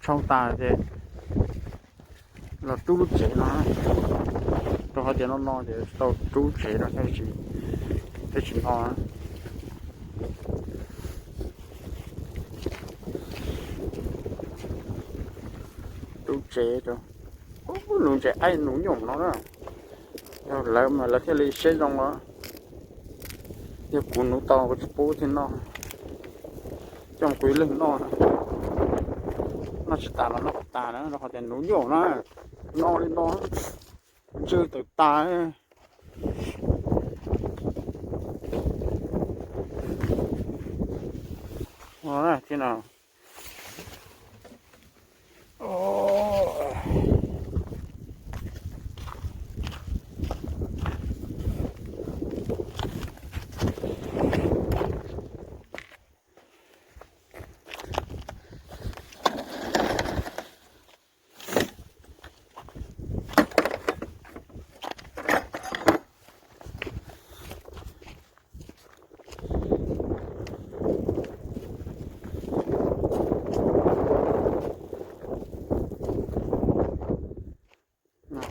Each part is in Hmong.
Tshau tas ces los rub lub tsev no, rau qhov tias no no ces tau rub tsev no thiaj tsis no. Rub tsev rau, nuv ntses aib nuv nyuj no na. Yog lawv mas lawv thiaj li siab zoo os. Yog kuv nuv tau kuv tsis pub thiaj noj. Coj kuv ib leeg noj, noj tsis tas los noj kom tas na, rau qhov tias nuv nyuj na, no li no ntswj tawm tas thiab no.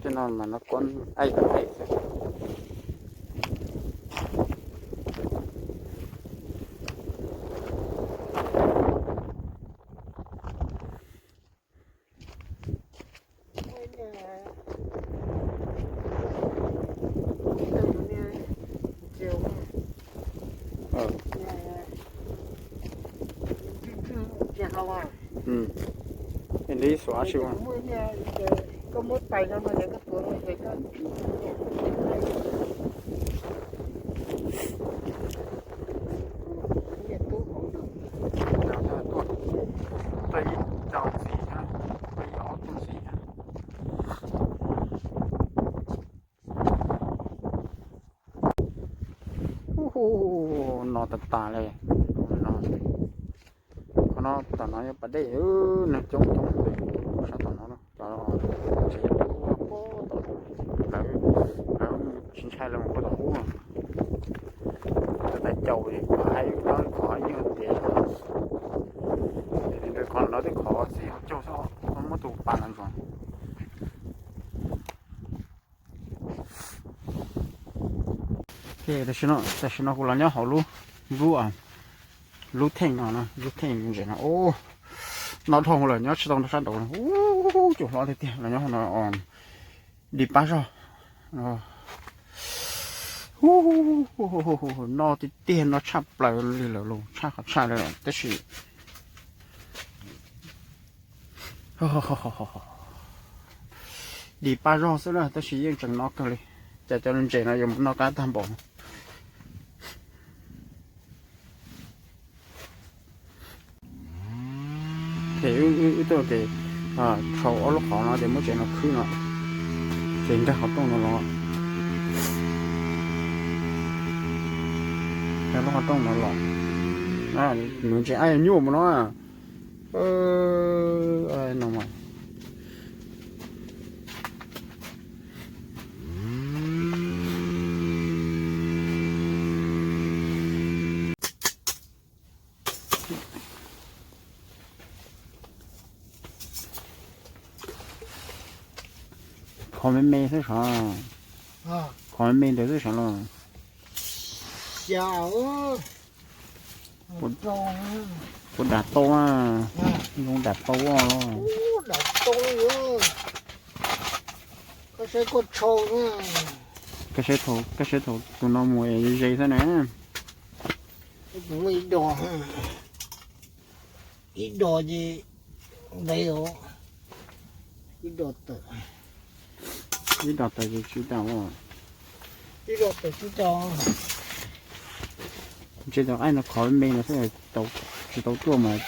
Tej no mas no kuab aib aib xwb. Li xua si. Tuaj ib co ntxiv, tuaj ib ob tug ntxiv. Hu, no tas tas li. Qhov no tom no yog pas dej, neeg coob coob li. Sab tom no cov tsev, lawv tsis ntshai lawv mus puag tom ub. Tais caus es qhov hais ub no qhov yeej tias, qhov no tej qhov txij hauv caug xwb, muab tus pas los ntsoov. Tam sim no, tam sim no kuv los nyob hauv lub, lub, lub theej no, lub theej ntses no, no dhau lawm, nyob tsis tau nrog sab nraud, ub, cua hlob tiag tiag los nyob hauv no. Di pab zog, no tiag tiag, no tshaj plaws li lawm los tshaj qhov tshaj li lawm tab sis di pab zog xwb na, tab sis yeej tseem no kawg li. Cas cov ntses no yuav mus noj qab tag npaum. Ces wb tuaj ces tshau ob lub qhov no ces muab tsev no khwb no, ces nkag qhov rooj no los, nkag lub qhov rooj no los. Nws ntses aib nyuaj mus no. Khov me me xwb sav, khov me me ntawd xwb sav los. Puas dam tau, zoo dam tau los. Koj saib thaum tus no mus ze xwb na. Ib dos, ib dos ces ntev os, ib dos tawm, ib dos tawm ces tsis tau, ib dos tawm tsis tau. Ntshe tau aib no khov me no xwb, tsis tau tuaj mas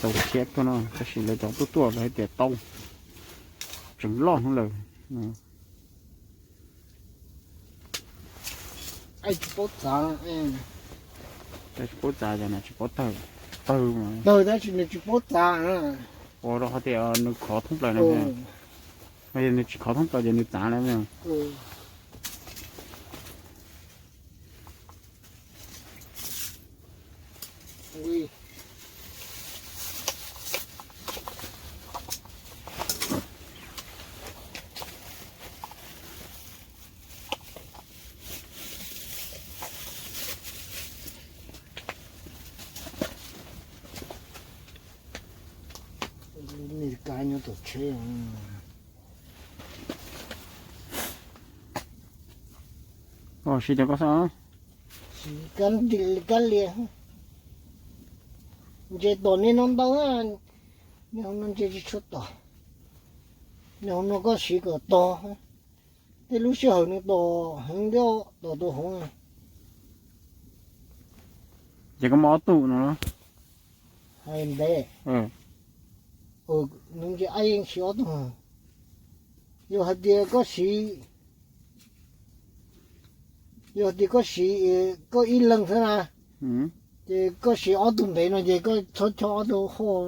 tau khiav tuaj no, tab sis lawv cov tuaj tuaj lawv hais tias tau, tseem loj hnub lawm. Tsis paub txav, tsis paub txav ces nws tsis paub tawg, tawg mas tawg tab sis nws tsis paub txav. Ua rau qhov tias nws khov thoob plaws no, nws tsis khov thoob plaws ces nws txav lawm. Ui, Nws kab nyob tom tsheb. Siv tias koj xwb. Kab lias. Ntses tom nej no ntau, nej hauv no ntses tsis tshua tom. Nej hauv no koj siv kom tog. Tej lub sij hawm nws tom heev thiab, tom tau hauv. Ces koj muaj ob tug no los? Hais ntev. Nws ntses ab yeej siv ob tug. Yog hais tias koj siv, yog hais tias koj siv koj ib leeg xwb na, ces koj siv ob tug npev no ces koj txhob chob ob tug hauj.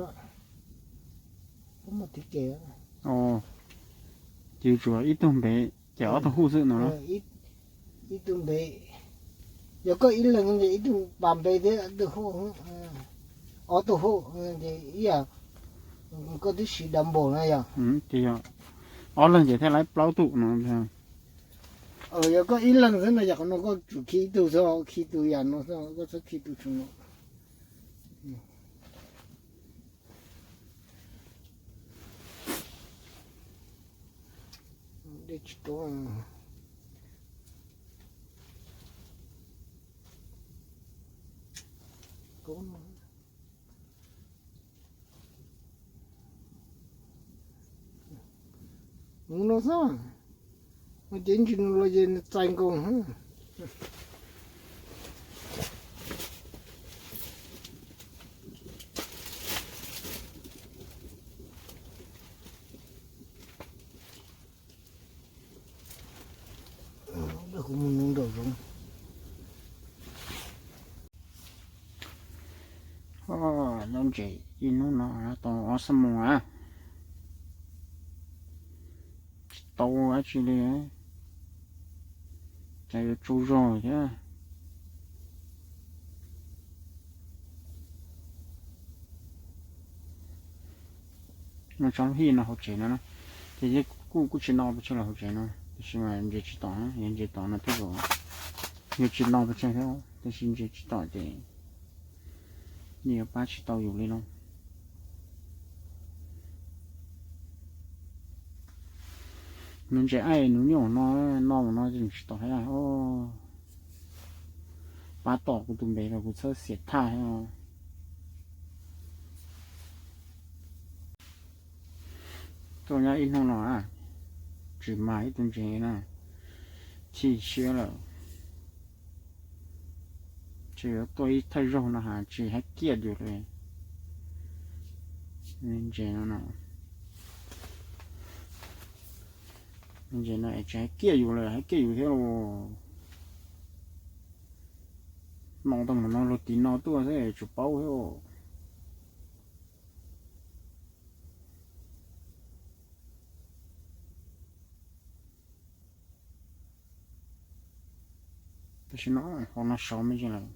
Ces tsuas ib tug npev ces ob tug hauj xwb no. Ib tug npev, yog koj ib leeg ces ib tug pas npev thiab ib tug hauj, ob tug hauj, ces ib yam koj twb siv double na yog. Ces yog ob leeg ces thiaj li plaub tug no. Yog koj ib leeg xwb no yog qhov no koj tsum khi ib tug xwb, khi tus yam no xwb, koj txhob khi tus tshua no. Dej tsis tau. Mus no xwb, mus ces ntsis nws los ces nws txais nkaus. Kuv mus nraum zoov. Nyob ntses ib hnub no tau ob xuab moos na, tsis tau dab tsi li, cas yuav tsaug zog thiab. No tsob lub hij no hauv tsev no na, ces kuj kuj tsis no pes tsawg los hauv tsev no, tiam sis mas ntses tsis tom, yog ntses tom no thiab, yog tsis no pes tsawg thiab, tiam sis ntses tsis tom ces nws yuav pab tsis tau yus li no. Nws ntses aib nws nyob no, no mus no ces nws tsis tom thiab. Pab tom kuv tus npev los kuv txhawj xiam thaj thiab. Tuaj nyob ib hnub no tsis mag ib tug ntses na, chim siab lawm. Tsis yuav tuaj ib thawj zaug no has tsis haib kiaj yus li. Ntses no, ntses no es tsis haib kiaj yus li, haib kiaj yus thiab los. No tau mus no luag tim no tuaj xwb tsum paub thiab. Tam sim no hauv no saud me ntsis lawm.